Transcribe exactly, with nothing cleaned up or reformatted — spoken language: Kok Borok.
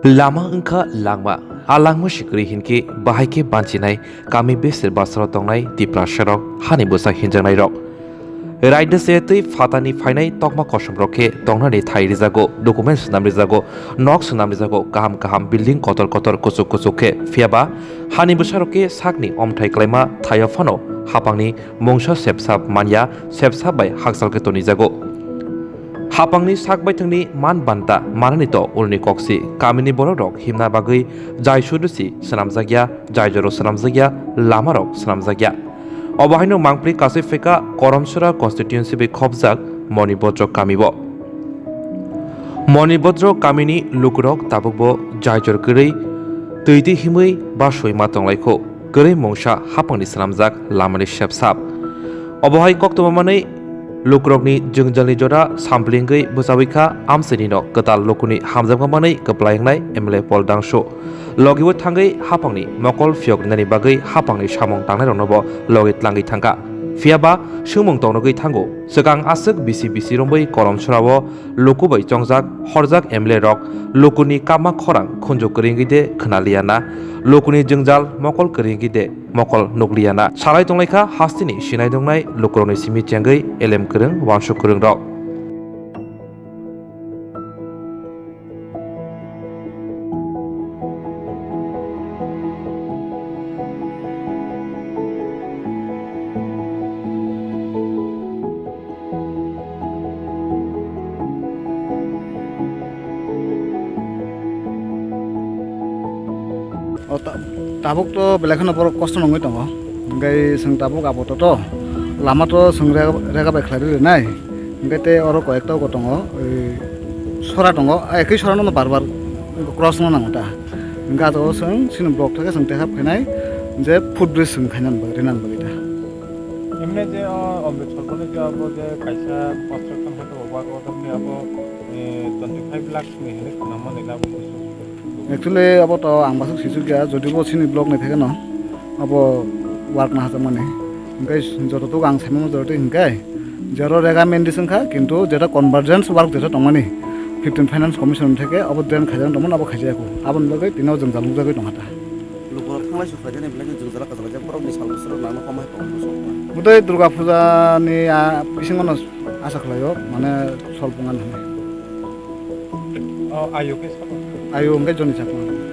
Lama wngkha langma, a langma si kwrwi hinkhe bahai khe banchinai kami beser basaro tongnai Tiprasarok hani bwsa hinjaknairok. Raida se twi phatani phainai tokma kosomrok khe tongnani thai rijago, document swnam rijago, nok swnam rijago, kaham kaham building kotor kotor kuchuk kuchuk khe. Phiyaba hani bwsarok khe sakni omthai klaima thaio phano hapangni mungsa sepsap manya, sepsap bai hakchal khe tonijago. Hapangni sak baithangni man banta manani to ulni koksi. Kamini borok rok himna bagwi jai sudusi swnamjakya, jai joro swnamjakya, lama rok swnamjakya. Obo haino mangpli kasui phaika Koromsora constituency bai khopjak Monibodro kami bo. Monibodro kamini lukurok tabukbo jai jor kwrwi twi twi himwi basui ma tonglaikho. Kwrwi mungsa hapangni swnamjak lamani sepsap. Obo hai koktwma manwi lukurokni jwngjalni jora samplingwi bwchawi kha amchaini no kwtal lukuni hamjakma manwi kwplai wngnai M L A Paul Dangsu. Logibo thangwi hapangni mokol phiyok rinani bagwi hapangni samung tangnairokno bo logi tlangwi thangkha. Phiyaba swngmung tongnogwi thango, swkang aswk bisi bisi romwi Koromsorao luku bai chongjak horjak M L A rok lukuni kapma khorang khunju kwrwi wngwi de khna liya na, lukuni jwngjal mokol kwrwi wngwi de mokol nukliya na salai tonglaikha hasteni sinai dongnai lukurokni simi chengwi elem kwrwng wansuk kwrwng rok. O ta-, tabuk to belai kheno borok kosto nongwi tongo. Hwnkhe chwng tabuk apato to lama to chwng rega, rega bai khlai rwi rwnai. Hwnkhe tei oro koyekta uko tongo, oi sora tongo, a ekhi sora no bar bar cross no nango ta. Hwnkhe ah jagao chwng chini block thangkhe chwng tekhap khainai je foot bridge chwng khainani bagwi, rinani bagwi ta. Emne je o Amritsar bole je abo je kaisa construction khe to obo abo to khe abo, eh, twenty five lakh ni hinwi khwnamani na abo busu. Actually abo to ang basuk sisuk ya, jodi bo chini block ni theke no abo work na hajakmani. Hwnkhe joto tuk ang saimano joto hinkhe jero rega main dis wngkha, kintu jeta convergence work jeta tongmani fifteen finance commission theke abo drain khaijak tongmani abo khaijak kho. Aboni bagwi tino jwngjal nukjagwi tongkha ta. Lukurok thanglai su khlaijani belai khe jwngjala kwchalaijak borokni sal bwswrok nangno khamai kok bwswk. Bwtwi Durga Puja ni, ah, bisingo no asa khlaio, mane sol pungan hwnwi. O, ayo khe sabo? Ayo hwnkhe joni chakma.